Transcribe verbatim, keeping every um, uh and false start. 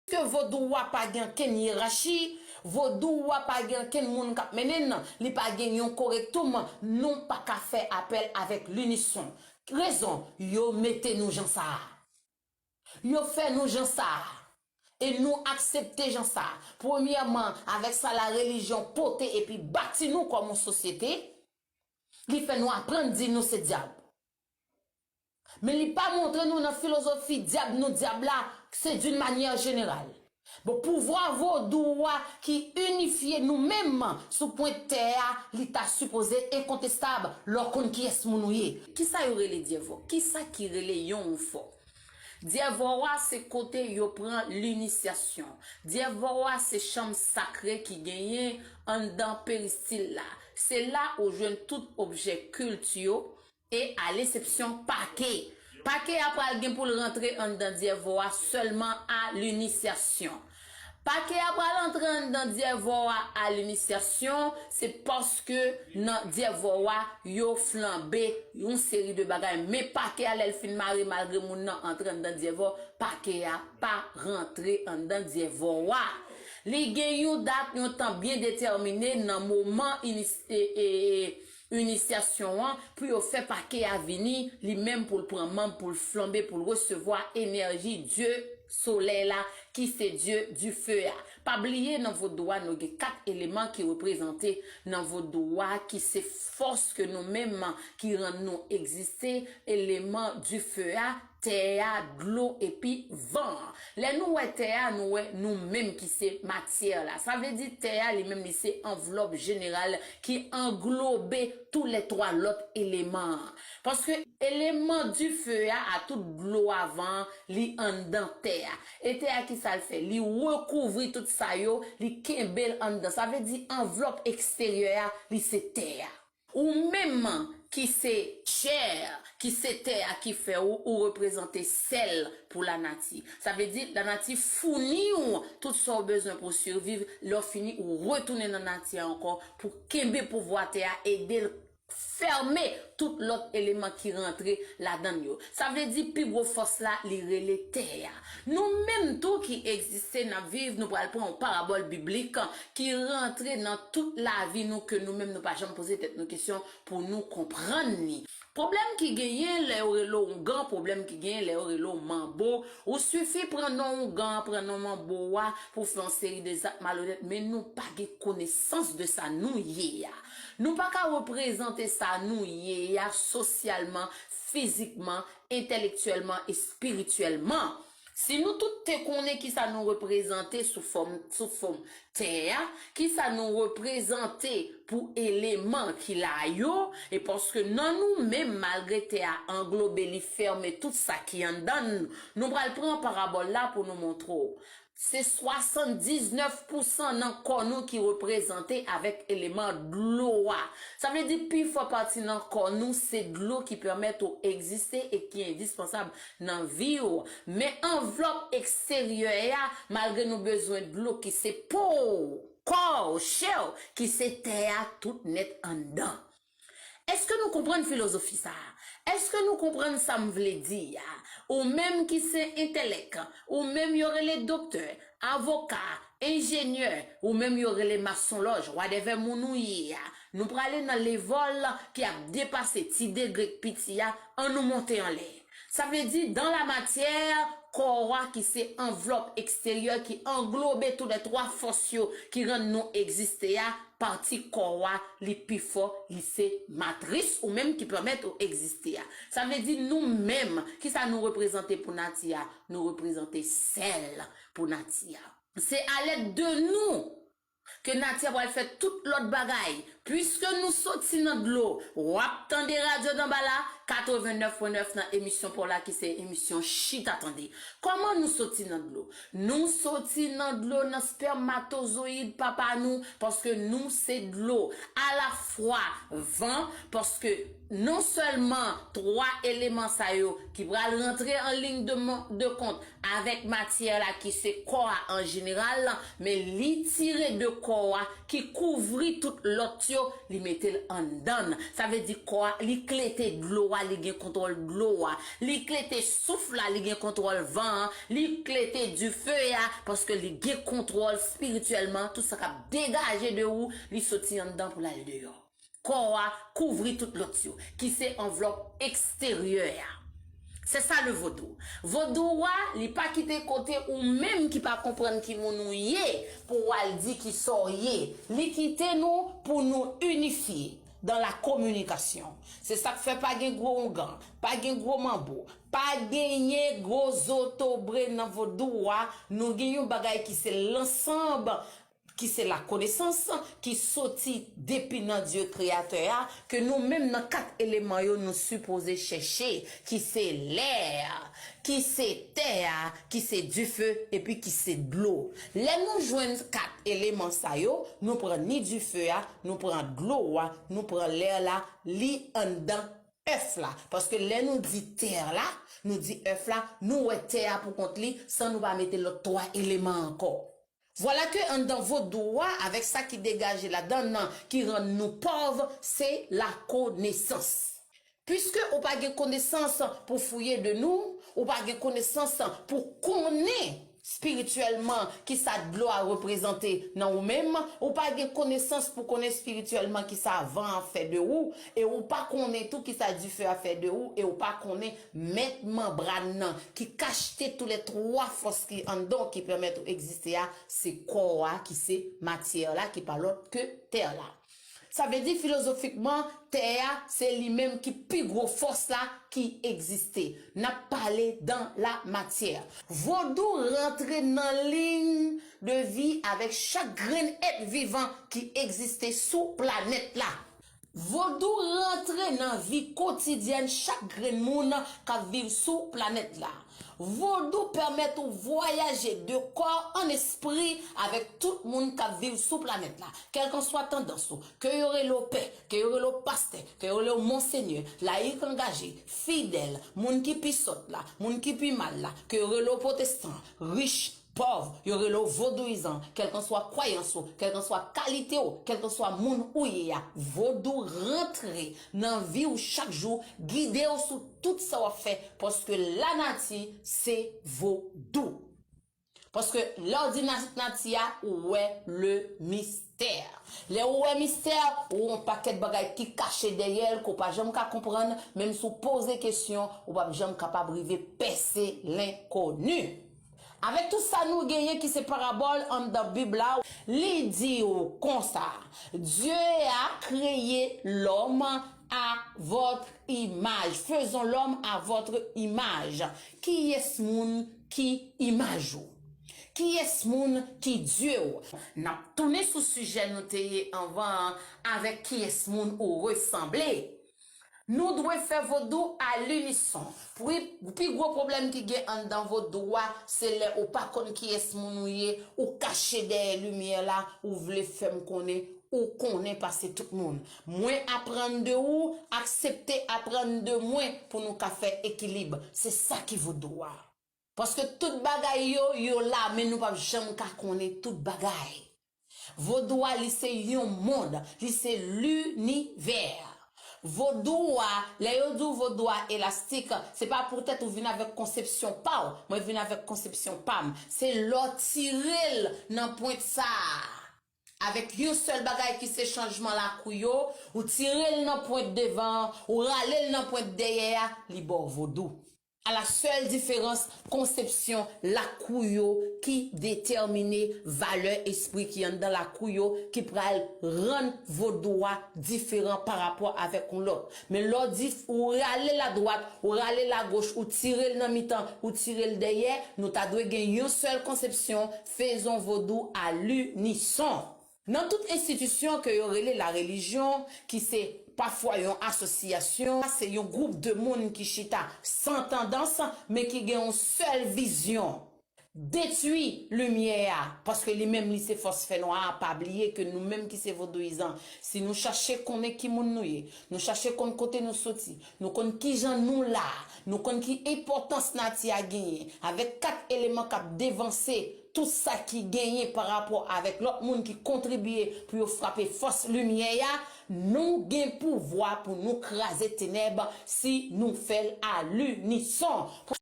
Piske vodou a pa gen ankenn yerachi, vodou a pa gen ankenn moun k ap mennen l, li pa gen yon korektoum, nou pa ka fè apèl avèk linisyon. Rezon, yo mete nou jan sa a. Yo fè nou jan sa a. E nou aksepte jan sa a. Premyèman, avèk sa larelijyon pote epi bati nou kòm yon sosyete, li fè nou aprann di nou se dyab. Men li pa montre nou nan filozofi dyab nou dyab la, se d'une manière générale. Bon, pouvwa vodou a ki inifye nou menm sou pwent tè a, li ta sipoze enkontestab lè w konn kiyès moun ou ye. Kisa yo rele dyèvò? Kisa ki rele yon ou fò? Dyèvò a se kote yo pran linisyasyon. Dyèvò a se chanm sakre ki genyen anndan peristil la. Se la ou jwenn tout objè kilt yo, e a lesepsyon pake. Pake a pral gen pou l rantre anndan dyèvò a sèlman a linisyasyon. Pake a pral antre anndan dyèvò a a linisyasyon, se paske nan dyèvò a yo flanbe yon seri de bagay. Men pake a lè l fin mare, malgre moun nan antre anndan dyèvò, pake a pa rantre anndan dyèvò a. Li gen yon dat, yon tan byen detèmine nan moman inis- e, e, e, inisyasyon an pou yo fè pake a vini, li menm pou l pran manm, pou l flanbe, pou l resevwa enèji dye solèy la, ki se dye dife a. Pa bliye, nan vodou a, nou gen kat eleman ki reprezante nan vodou a, ki se fòs ke nou menm ki rann nou egziste, eleman dife a, tè a, dlo epi van an. Lè nou wè tè a, nou wè nou menm ki se matyè la. Sa vle di tè a li menm li se anvlòp jeneral ki anglobe tou lè twa lòt eleman an. Paske eleman dife a, a tout dlo a, van an, li anndan tè a. E tè a kisa l fè? Li rekouvri tout sa yo, li kenbe l anndan. Sa vle di anvlòp eksteryè a, li se tè a. Ou menm ki se chè, ki se tè a ki fè ou, ou reprezante sèl pou lanati. Sa vle di lanati founi w tout sa w bezwen pou w siviv, lè w fini ou retounen nan nati a ankò pou kenbe pouvwa tè a, ede l fèmen tout lòt eleman ki rantre ladan l yo. Sa vle di pi gwo fòs la, li rele tè a. Nou menm tou ki egziste, n ap viv, nou pral pran yon parabòl biblik ki rantre nan tout lavi nou ke nou menm nou pa janm poze tèt nou kesyon pou nou konprann li. Pwoblèm ki genyen lè yo rele w oungan, pwoblèm ki genyen lè yo rele w manbo, ou sifi pran non oungan an, pran non manbo a pou fè yon seri de zak malonèt, men nou pa gen konesans de sa nou ye a. Nou pa ka reprezante sa nou ye a sosyalman, fizikman, entèlektyèlman, espirityèlman. Si nou tout te konnen kisa nou reprezante sou fòm, sou fòm tè a, kisa nou reprezante pou eleman ki la yo, e paske nan nou menm, malgre tè a anglobe, li fèmen tout sa ki anndan n, nou pral pran parabòl la pou nou montre w. Se swasanndiznèf pousan nan kò nou ki reprezante avèk eleman dlo a. Sa vle di pi fò pati nan kò nou se dlo ki pèmèt ou egziste e ki endispansab nan vi w. Men anvlòp eksteryè a, malgre nou bezwen dlo ki se po w, kò w, chè w, ki se tè a tout nèt anndan. Èske nou konprann filozofi sa a? Èske nou konprann sa m vle di a? Ou menm ki se entèlèk, ou menm yo rele doktè, avoka, enjenyè, ou menm yo rele masonlòj, whatever moun ou ye a, nou prale nan levèl ki ap depase ti degre k piti a, annou monte anlè. Sa vle di, dans la matière, kò a ki se anvlòp eksteryè ki anglobe tou lè twa fòs yo ki rann nou egziste a, pati kò a, li pi fò, li se matris ou menm ki pèmèt ou egziste a. Sa vle di nou menm, kisa nou reprezante pou nati a? Nou reprezante sèl pou nati a. Se alèd de nou ke nati a pral fè tout lòt bagay. Piske nou soti nan dlo, w ap tande radyo Danbala, katrevennnèf pwen nèf nan emisyon pa w la ki se emisyon Chita Tande. Kòman nou soti nan dlo? Nou soti nan dlo nan spèmatozoyid papa nou, paske nou se dlo. Alafwa van, paske non sèlman twa eleman sa yo ki pral rantre an liy de, de kont avèk matyè la ki se kò a an jeneral, men li tire de kò a ki kouvri tout lòt yo, li mete l anndan l. Sa vle di kò a, li klete dlo a, li gen kontwòl dlo a. Li klete souf la, li gen kontwòl van an. Li klete dife a, paske li gen kontwòl espirityèlman. Tout sa k ap degaje de ou, li soti anndan pou l al deyò. Kò a kouvri tout lòt yo, ki se anvlòp eksteryè a. Se sa le vodou. Vodou a, li pa kite kote ou menm ki pa konprann ki moun ou ye pou w al di ki sa w ye. Li kite nou pou nou inifye dans la communication. Se sa k fè pa gen gwo oungan, pa gen gwo manbo, pa genyen gwo zotobre nan vodou a. Nou gen yon bagay ki se lansanb, ki se lakonesans, ki soti depi nan Dye Kreyatè a, ke nou menm nan kat eleman yo nou sipoze chèche, ki se lè, ki se tè a, ki se dife, epi ki se dlo. Lè nou jwenn kat eleman sa yo, nou pran ni dife a, nou pran dlo a, nou pran lè la, li anndan èf la. Paske lè nou di tè la, nou di èf la, nou wè tè a pou kont li, san nou pa mete lòt twa eleman ankò. Vwala ke anndan vodou a, avèk sa ki degaje ladan l nan, ki rann nou pòv, se lakonesans. Piske ou pa gen konesans pou fouye de nou, ou pa gen konesans pou konnen espirityèlman kisa dlo a reprezante nan ou menm, ou pa gen konesans pou konnen espirityèlman kisa van an fè de ou, e ou pa konnen tou kisa dife a fè de ou, e ou pa konnen mèt manbràn nan ki kachte tou lè twa fòs ki anndan w ki pèmèt ou egziste a, se kò a ki se matyè la ki pa lòt ke tè la. Sa vle di filozofikman, tè a se li menm ki pi gwo fòs la ki egziste. N ap pale dans la matière. Vodou rantre nan liy de vi avèk chak grenn èt vivan ki egziste sou planèt la. Vodou rantre nan vi kotidyèn chak grenn moun k ap viv sou planèt la. Vodou pèmèt ou vwayaje de kò an espri avèk tout moun k ap viv sou planèt la. Kèlkanswa tandans ou, ke yo rele w pè, ke yo rele w pastè, ke yo rele w monsenyè, layik angaje, fidèl, moun ki pi sòt la, moun ki pi mal la, ke yo rele w pwotestan, rich, pòv, yo rele w vodouyizan, kèlkanswa kwayans ou, kèlkanswa kalite w, kèlkanswa moun ou ye a, vodou rantre nan vi w chak jou, gide w sou tout sa w ap fè, paske lanati se vodou. Paske lè w di na-, nati a, ou wè le mistè. Lè ou wè mistè, ou wè yon pakèt bagay ki kache dèyè l, ke w pa janm ka konprann, menm si w poze kesyon, ou p ap janm kapab rive pèse lenkoni. Avèk tout sa nou genyen ki se parabòl anndan Bib la, li di w konsa, Dieu a créé l'homme à votre image. Faisons l'homme à votre image. Kiyès moun ki imaj ou? Kiyès moun ki Dye w? N ap tounen sou sijè nou te ye anvan an, avèk kiyès moun ou resanble. Nou dwe fè vodou a linison. Pi, pi gwo pwoblèm ki gen anndan vodou a, se lè ou pa konn kiyès moun ou ye, ou kache dèyè limyè la, ou vle fè m konnen ou konnen pase tout moun. Mwen aprann de ou, aksepte aprann de mwen pou nou ka fè ekilib. Se sa ki vodou a. Paske tout bagay yo, yo la, men nou p ap janm ka konnen tout bagay. Vodou a, li se yon mond, li se linivè. Vodou a, lè yo di w vodou a elastik, se pa poutèt ou vin avèk konsepsyon pa w, mwen vin avèk konsepsyon pa m. Se lè w tire l nan pwent sa a, avèk yon sèl bagay ki se chanjman lakou yo, ou tire l nan pwent devan an, ou rale l nan pwent dèyè a, li ba w vodou. A la sèl diferans, konsepsyon lakou yo ki detèmine valè espri ki anndan lakou yo ki pral rann vodou a diferan pa rapò avèk yon lòt. Men lè w di, ou rale l adwat, ou rale l agoch, ou tire l nan mitan, ou tire l dèyè, nou ta dwe gen yon sèl konsepsyon, faisons vodou à l'unisson. Nan tout enstitisyon ke yo rele la relijyon, ki se pafwa yon asosyasyon, se yon gwoup de moun ki chita san tandans, men ki gen yon sèl vizyon. Detwi limyè a, paske li menm li se fòs fènwa a. Pa bliye ke nou menm ki se vodouyizan, si nou chache konnen ki moun nou ye, nou chache konn kote nou soti, nou konn kijan nou la, nou konn ki enpòtans nati a genyen, avèk kat eleman k ap devanse tout sa ki genyen pa rapò avèk lòt moun ki kontribye pou yo frape fòs limyè a, nou gen pouvwa pou nou kraze tenèb si nou fè l a linison.